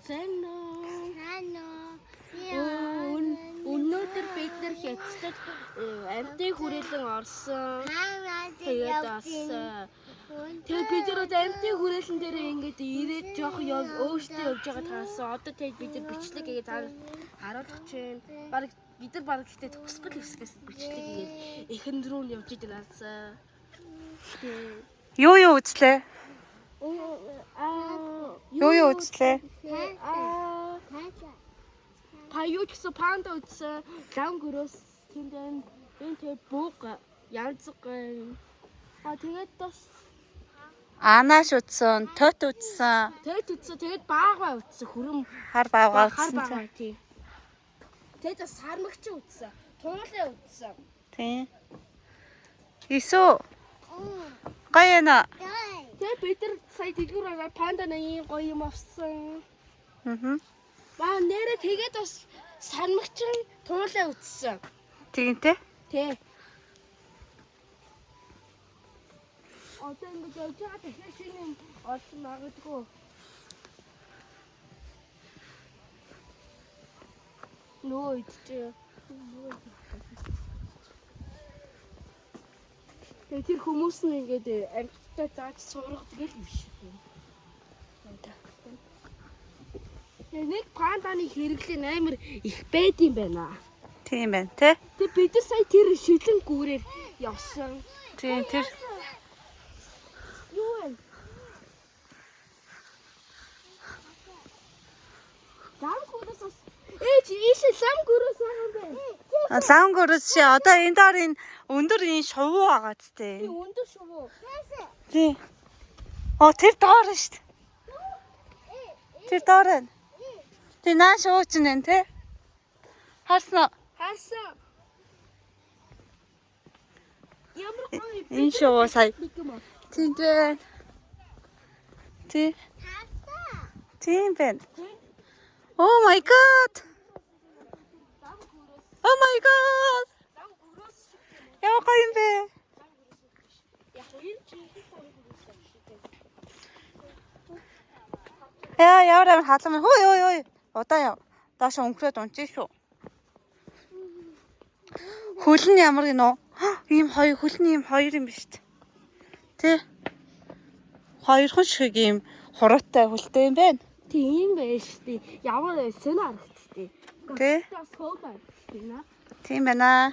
Сайн уу? Сайн уу? Өнөөдөр бид нар Хятадд амьтын хүрээлэн орсон. Тэгээд бас тэгээд бид нар одоо амьтын хүрээлэн дээр ингээд ирээд жоох яв өөртөө явж байгаа таасан. Одоо тэгээд бид нар бичлэг хийгээд харуулах чинь. Бараг бид нар бараг гэхдээ төгсгөл хэсгээс бичлэг хийгээд эхэн рүү нь явж идэг наасан. Тэгээд Юу юу үзлээ? аа Юу юу үзлээ? Аа Паюу гэсэн панда үзсэн. Лам гөрөөс тэнд энэ энэ тэг бууг янз гэн. А тэгээд бас Анааш үзсэн, тот үзсэн, тэгээд үзсэн. Тэгээд баагаа үзсэн. Хүрэн хар баавга хар үзсэн. баагаа тий. Тэгээд бас сармагч үзсэн. Туулаа үзсэн. Тийм. Исүү. Гоё нэ. Тэгээд бид нар сая дэлгүүр ороод панда нэг ийм гоё юм авсан. Аа. Баа нэрэ тэгээд бас сармагчин туулаа үзсэн. Тийм те. Тий. Одоо ингэж явж байгаа дахиад шинэ юм олсон магадгүй. Нөө идчихэ. Тэгээ тэр хүмүүс нь ингээд амьттай зааж сургадаг л юм шиг. Тэгээ нэг панданы хэрэглээ нь амар их байд юм байна. Тийм байна те. Тэг бид нар сая тэр шилэн гүүрээр явсан. Тийм тэр Юу вэ? Лам гүрээс бас ээж ийшээ лам гүрээс байгаа юм байна. лам гөрөөс ши одоо энэ доор энэ өндөр энэ шувуу байгаа Би зү. өндөр шувуу. Тийм. Оо тэр доор нь шүү дээ. Тэр доор нь. Тэр наа шувуу чинь байна те. Харсан уу? Харсан. Ямар гоё Энэ шувуу сая. нэг юм аа. Тийм байна. Тийм. Тийм байна. Oh my god. Oh my god. Лам гүрээс шиг юм. Ямар гоё юм бэ? Яг энэ жинхэнэ лам гүрээс шиг юм. Яа, ямар амар халуун. Хөөе, хөөе, хөөе. Удаа яв. Доош өнгөрөөд унчих шүү. Хөл нь ямар гинөө? Ийм хоёр хөл нь ийм хоёр юм биш үү? Тэ? Хоёрхан шиг ийм хуруутай хөлтэй юм байна. Тийм байж штий. Ямар сонь харагдтыг. Тэ? Бас хөө харагдтыг наа. Тийм байна.